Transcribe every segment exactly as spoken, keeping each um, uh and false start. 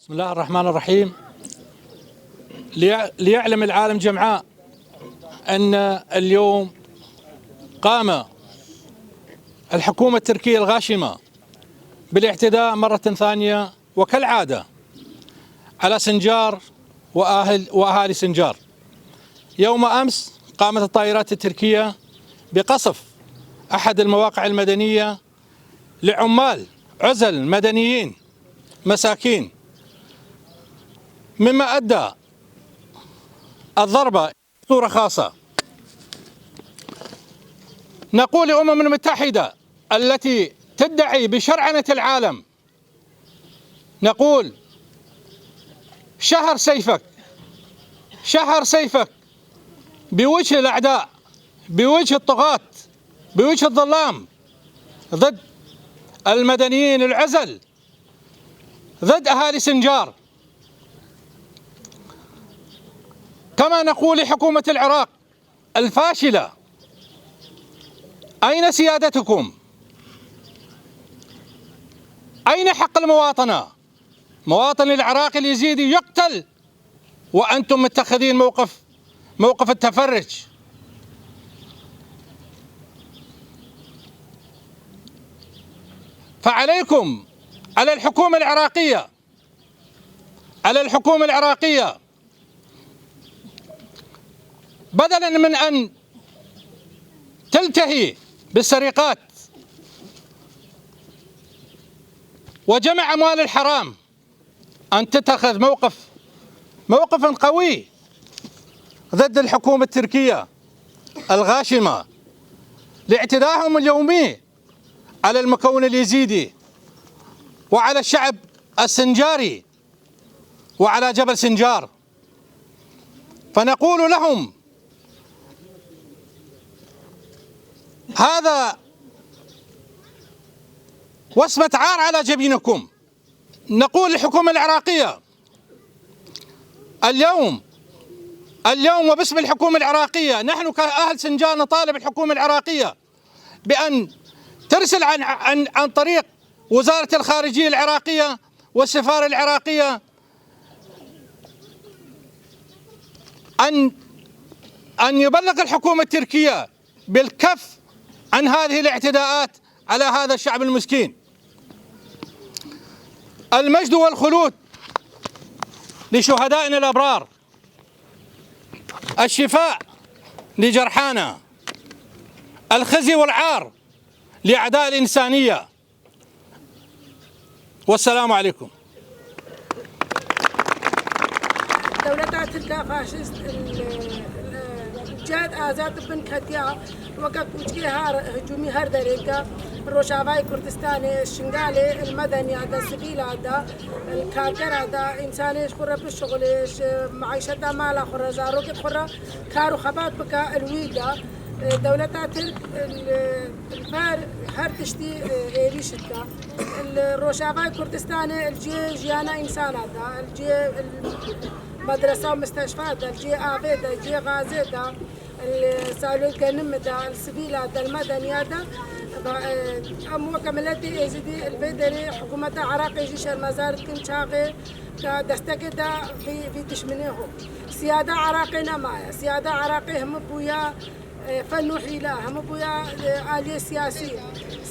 بسم الله الرحمن الرحيم. ليع-، ليعلم العالم جمعاء أن اليوم قام الحكومة التركية الغاشمة بالاعتداء مرة ثانية وكالعادة على سنجار وأهل، وأهالي سنجار. يوم أمس قامت الطائرات التركية بقصف أحد المواقع المدنية لعمال عزل مدنيين مساكين، مما أدى الضربة بصورة خاصة. نقول للأمم المتحدة التي تدعي بشرعنة العالم، نقول: شهر سيفك، شهر سيفك بوجه الأعداء، بوجه الطغاة، بوجه الظلام، ضد المدنيين العزل، ضد أهالي سنجار. كما نقول لحكومة العراق الفاشلة: أين سيادتكم؟ أين حق المواطنة؟ مواطن العراقي اليزيدي يقتل وأنتم متخذين موقف، موقف التفرج. فعليكم، على الحكومة العراقية، على الحكومة العراقية، بدلا من أن تلتهي بالسرقات وجمع أموال الحرام، أن تتخذ موقف، موقف قوي ضد الحكومة التركية الغاشمة لاعتدائهم اليومي على المكون اليزيدي وعلى الشعب السنجاري وعلى جبل سنجار. فنقول لهم: هذا وصمة عار على جبينكم. نقول للحكومة العراقية اليوم، اليوم وباسم الحكومة العراقية، نحن كأهل سنجار نطالب الحكومة العراقية بأن ترسل عن، عن، عن طريق وزارة الخارجية العراقية والسفارة العراقية أن، أن يبلغ الحكومة التركية بالكف عن هذه الاعتداءات على هذا الشعب المسكين. المجد والخلود لشهدائنا الأبرار، الشفاء لجرحانا، الخزي والعار لأعداء الإنسانية. والسلام عليكم. Dewleta Tirk a faşîst, e, e, cihad azad bin ketiya, weke kûçikê her hicûmî her derê dike. Rojavayê Kurdistanê, Şingalê, li medeniya de, sivîla de, li kargera de, însanê ji xwe re bişuxulê, ji meîşeta mala xwe re, zarokê xwe re kar û xebat bike, li wî de, e, dewleta Tirk, e, li, li ber her tiştî, e, êrîş dike. Li Rojavayê Kurdistanê, li cihê jiyana însana de, li cihê, li medresa û misteşfa de, li cihê avê de, cihê gazê de, li salê genim de, li sivîla de, li medeniya de, ba, e, em weke miletê Êzidî li vê derê hikûmeta Iraqê jî şermezar dikin çaxê ke destekê de vî, vî dişminê xwe. Siyada Iraqê nemaye. Siyada Iraqê hemû bûya, e, fen û hîle, hemû bûya, e, aliyê siyasî.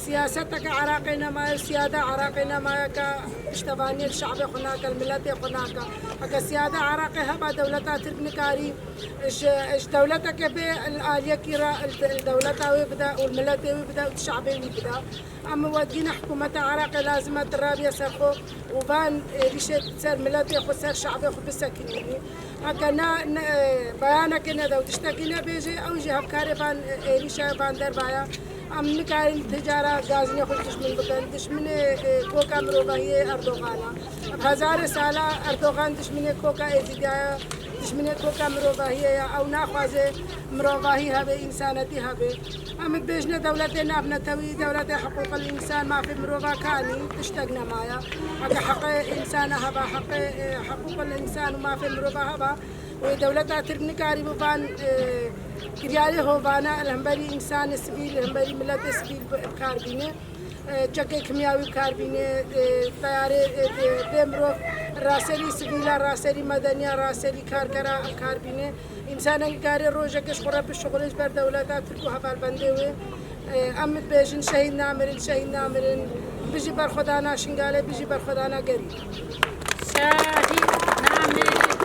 Siyaseteke Iraqê nemaye, siyada Iraqê nemaye ke piştevaniyê li şe'bê xwe nake, li miletê xwe nake. Heke siyada Iraqê heba dewleta Tirk nikarî ji, ji dewleteke bê li aliyekî re li, li dewleta wê bide û li miletê wî bide û di şe'bê wî bide. Em wekî ne hikûmeta Iraqê lazim e tu rabiye ser xwe û van êrîşê ser miletê xwe, ser şe'bê xwe bisekinînî. Heke ne, ne, beyanekê nede û tiştekî nebêje, ew jî hevkarê van êrîşa van derva ye. Em nikarin ti cara gazinê xwe dijmin bikin. Dijminê, e, koka mirovahiyê Erdogan e. Ev hezarê sala Erdogan dijminê koka Êzidiya ye, dijminê koka mirovahiyê ye. Ew naxwaze mirovahî hebe, însanetî hebe. Em dibêjine dewletê navnetewî, dewletê hiqûqil însan, mafê mirova kanî, tiştek nemaye. Heke heqê însana heba, heqê, e, hiqûqil însan û mafê mirova heba, wê dewleta Tirk nikarîbû van, e, kiryarê hovane li hemberî însanê sivîl, li hemberî miletê sivîl bi, bi kar bîne. E, çekê kimyawî bi kar bîne, e, teyarê, e, e, bê mirov, raserî sivîla, raserî medeniya, raserî kargera bi kar bîne. Însanekî karê rojekê ji xwe re bişuxulê ji ber dewleta Tirk û hevalbendê wê. E, em bibêjin şehîd namirin, şehîd namirin. Bijî berxwedana Şingalê, bijî berxwedana gerî. Şehîd namirin,